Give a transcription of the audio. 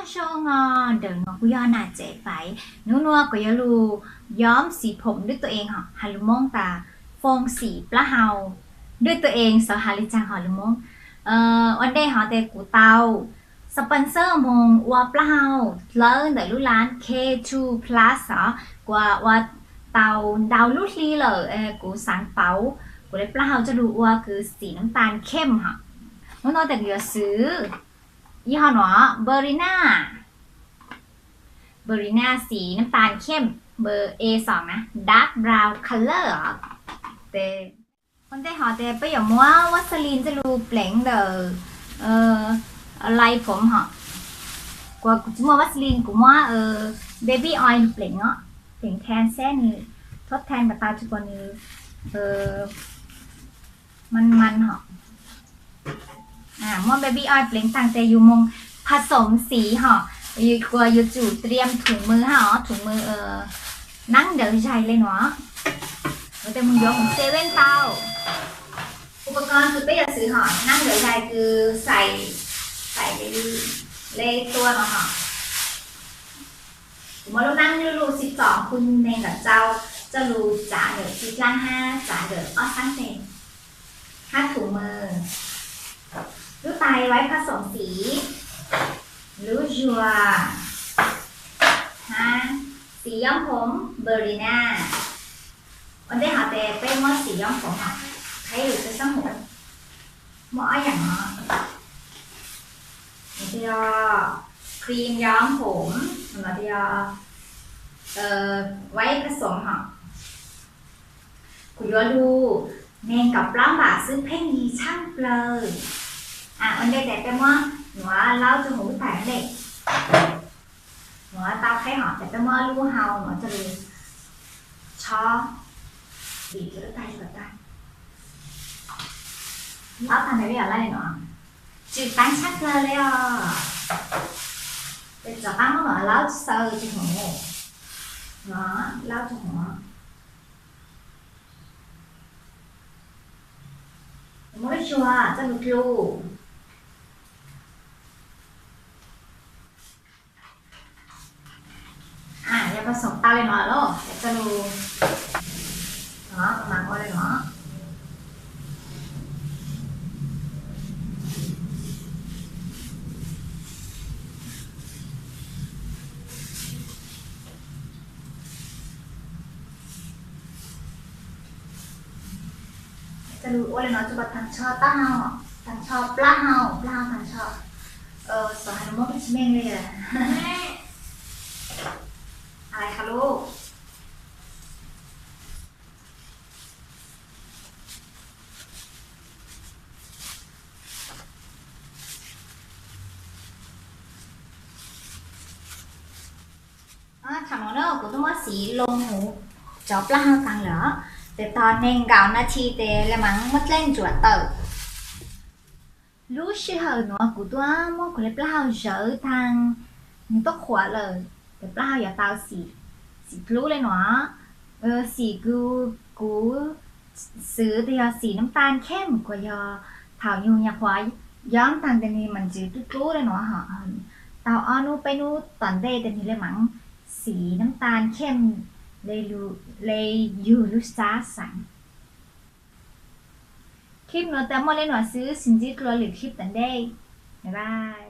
Nyob zoo os, ntawm no kuv yog Nam Tsev Paiv. Hnub no kuv yuav lug yom xim phom nrwb tug ees hos has lug Moob tas phom xim plaub hau nrwb tug ees xav has le caag hos lug Moob. Ua ntej hov tes kuv tau sponsor moog ua plaub hau dlawb ntawm lub laab K two Plus os, kuv ua tau ntau lub hli lawm, kuv xaav pauv kuv le plaub hau coj lug ua kws xim nab tas khem hos. Hnub no tes kuv yuav swv ib hom nuav Purina, Purina xim nab tas khem, npawb A xoom na, dark brown color os. Tes ua ntej hov tes peb yuav muab Vaseline coj lug pleev ntawm lai phom hos. Kuv, kuv tsi muaj Vaseline, kuv muab baby oil pleev os, pleev thaan seb nwg, thuab thaan kom tau tsi kuas nwg man man hos. Muab baby oil pleev taag tes yug moog pha xoom xim hos, kuas yuav tsum triam thum mws hab os, thum mws nab nrawv zais le nuav. Tes moog yuav moog seven tau. Upav koob kws peb yuav swv hos nab nrawv zais kws xais, xais le tua nuav hos. Kuv muab lub nab lub lub sib txom khu neeg nram tsau, coj lug tsav ntawm txij dlaab hab tsav ntawm ob sab tes, hab thum mws, lub tais vaib phab xoom xim, lub zuag, hab xim yoob phom Purina. Ua ntej hov tes peb muab xim yoob phom hos, qheb lug rua sab huv, muaj ob yaam no, yog cream yoob phom, no yog vaib phab xoom hos. Kuv yuav lug neeg kaum plaub npam xwb, pheej yig tshaaj plawg. Ua ntej tes peb muab nuav laub rua huv lub tais ua ntej. Nuav tau qheb hos tes peb muab lub hau nuav coj lug tshob, dim rua lub tais kom tag. Laub tag ntawd le os, laub le nuav, tsw qeeb tshaaj plawg le os. Tes rov qaab muab nuav laub xaws rua huv, nuav laub rua huv. Muab lub zuag coj lug dlug. Yog pab xoom tau le nuav lawm, coj lug, no mas ua le nuav. Coj lug ua le nuav rua taag nrho taab hau, taag nrho plaub hau, plaub hau taag nrho. Xav has lug Moob tsi meej le, has lug Thaum no na kuv tub muab xim loo huv cov plaub hau taag lawm, tes tog neeg nkaum nas this tes le maam muab dlej ntsuam tawm. Lub sij hawm nuav kuv tub muab kuv le plaub hau zawv taag, nwg tuab qhuav lawm, tes plaub hau yuav tau xim dlub le nuav. Xim kws kuv xwv tes yog xim nab tas khem kuas yog thaum yug nyuam qhuav yob taag tes nwg mas ntsis dlub dlub le nuav hos, tau ob nub peb nub tom ntej tes nwg le maam xim nab tas khem le yug lub sab xeem. Clip nuav tas muaj le nuav xwb, sib ntsib dlua lwm clip tom ntej. Bye bye.